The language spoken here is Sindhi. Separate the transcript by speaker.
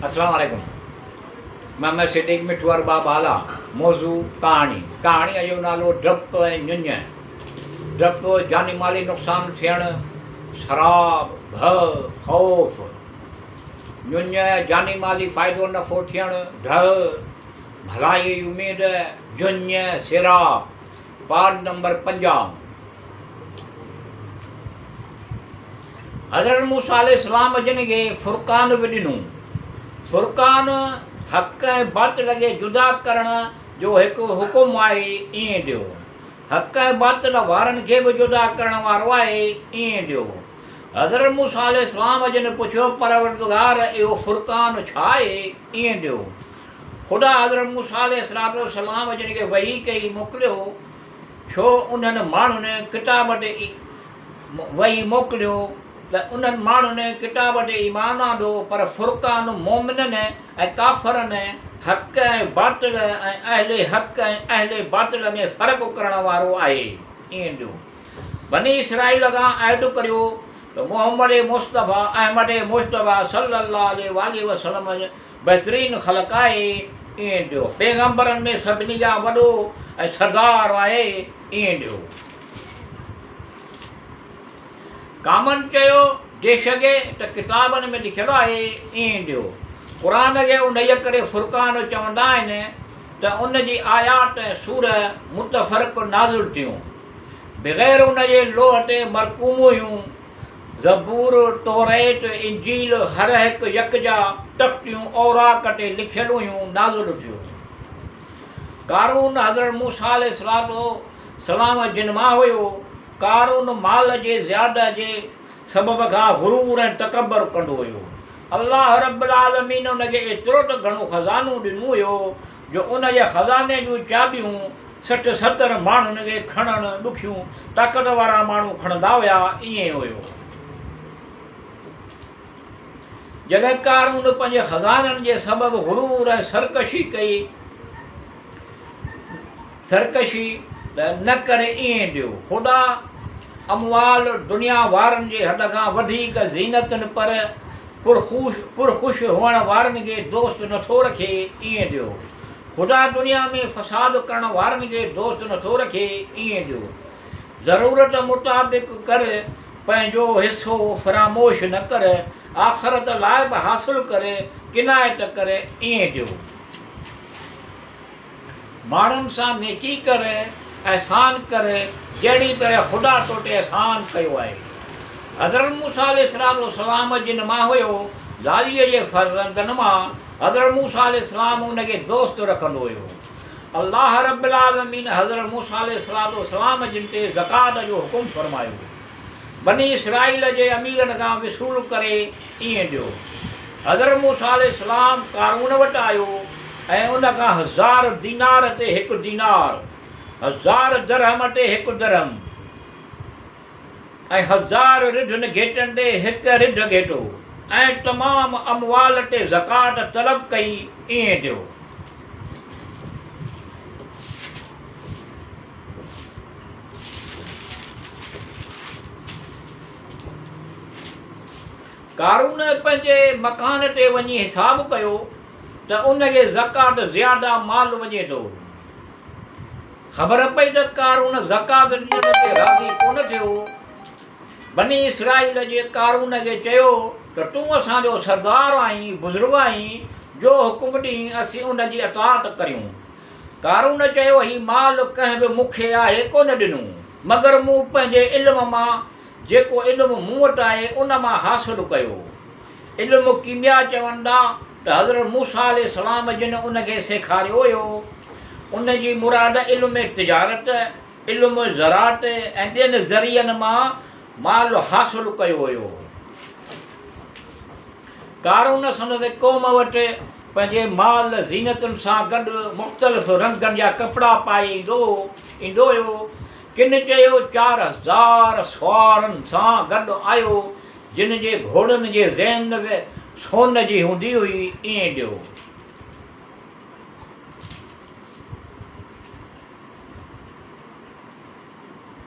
Speaker 1: السلام عليڪم محمد صديق مٺو ارباب هالا موضوع ڪهاڻي ڪهاڻيء جو نالو ڊپ ۽ ڃڃ ڊپ جاني مالي نقصان ٿيڻ سراب ڀؤ خوف ڃڃ جاني مالي فائدو نفعو ٿيڻ ڍء ڀلائيء جي اميد جڃ سيراب پارٽ نمبر پنجاهه. حضرت موسيٰ عليه السلام جن کي فرقان به ڏنو. فرقان حق ۽ باطل کي جدا ڪرڻ جو هڪ حڪم آهي، ائين ڏيو. حق ۽ باطل وارن کي به جدا ڪرڻ وارو آهي، ائين ڏيو. حضرت موسيٰ عليه السلام جن پڇيو، پروردگار اهو فرقان ڇا آهي؟ ائين ڏيو. خدا حضرت موسيٰ عليه السلام جن کي وحي ڪئي موڪليو، ڇو انهن ماڻهن ڪتاب تي وحي موڪليو ته انهن ماڻهن ڪتاب تي ايمان آندو پر فرقان مؤمنن ۽ ڪافرن، حق ۽ باطل ۽ اهل حق ۽ اهل باطل ۾ فرق ڪرڻ وارو آهي. ائين جو بني اسرائيل کان عهد ڪريو ته محمد مصطفيٰ احمد مجتبيٰ صلّي الله عليه واٰله وسلّم بهترين خلق آهي، ائين ڏيو. پيغمبرن ۾ سڀني کان وڏو ۽ سردار آهي، ائين ڏيو. ڪامن چيو، جي شگي ته ڪتابن ۾ لکيل آهي، ائين ڏيو. قرآن کي انهيء ڪري فرقان چوندا آهن ته ان جي آيات ۽ سوره متفرق نازل ٿيون، بغير ان جي لوح تي مرقوم هيون. زبور، توريت، انجيل هر هڪ يڪجا تختيون اوراق تي لکيل هيون نازل ٿيون. قارون حضرت موسيٰ عليه السلام جن مان هيو. قارون مال جي زياده جي سبب کان غرور ۽ تڪبر ڪندو هيو. الله رب العالمين ان کي ايترو ته گهڻو خزانو ڏنو هيو جو ان جي خزاني جون چاٻيون 60 70 ماڻهن کي کڻڻ ڏکيون، طاقت وارا ماڻهو کڻندا هيا، ائين هيو. جڏهن قارون پنهنجي خزانن جي سبب غرور ۽ سرڪشي ڪئي، سرڪشي ته نه ڪري ائين ڏيو. خدا اموال دنيا وارن جي حد کان وڌيڪ زينتن پر پرخوش هئڻ وارن کي دوست نٿو رکي، ائين ڏيو. خدا دنيا ۾ فساد ڪرڻ وارن کي دوست نٿو رکي، ائين ڏيو. ضرورت مطابق ڪر، پنهنجو حصو فراموش نه ڪر، آخرت لاء به حاصل ڪر، قناعت ڪر، ائين ڏيو. ماڻهن سان نيڪي ڪر، احسان ڪر، جهڙي طرح خدا تو تي احسان ڪيو آهي. حضرت موسيٰ عليه السلام جن مان هيو، لاويء جي فرزندن مان، حضرت موسيٰ عليه السلام ان کي دوست رکندو هيو. الله رب العالمين حضرت موسيٰ عليه السلام جن تي زڪوات جو حڪم فرمايو. بني اسرائيل جي اميرن کان وصول ڪري ائين ڏيو. حضرت موسيٰ عليه السلام قارون وٽ آيو ۽ ان کان هزار دينار تي هڪ دينار، هزار درهم تي هڪ درهم ۽ هزار رڍن گهيٽن تي هڪ رڍ گهيٽو ۽ تمام اموال تي زڪوات طلب ڪئي ائين ڏيو. قارون پنهنجي مڪان تي وڃي حساب ڪيو ته ان کي زڪوات زياده مال وڃي ٿو. خبر پئي ته قارون زڪوات ڏيڻ تي راضي ڪونه ٿيو. بني اسرائيل جي قارون کي چيو ته تون اسان جو سردار آهين، بزرگ آهين، جو حڪم ڏين اسين ان جي اطاعت ڪريون. قارون چيو، هي مال ڪنهن به مون کي آهي ڪونه ڏنو، مگر مون پنهنجي علم مان، جيڪو علم مون وٽ آهي، ان مان حاصل ڪيو. علم ڪيميا چون ٿا ته حضرت موسيٰ عليه السلام جن ان کي سيکاريو هيو. ان جي مراد علم تجارت، علم زراعت ۽ ٻين ذريعن مان مال حاصل ڪيو هيو. قارون سندس قوم وٽ پنهنجي مال زينتن سان گڏ مختلف رنگن جا ڪپڙا پائي ايندو هيو. ڪن چيو 4000 سوارن سان گڏ آيو، جن جي گهوڙن جي زين به سون جي هوندي هئي. ائين ڏيو.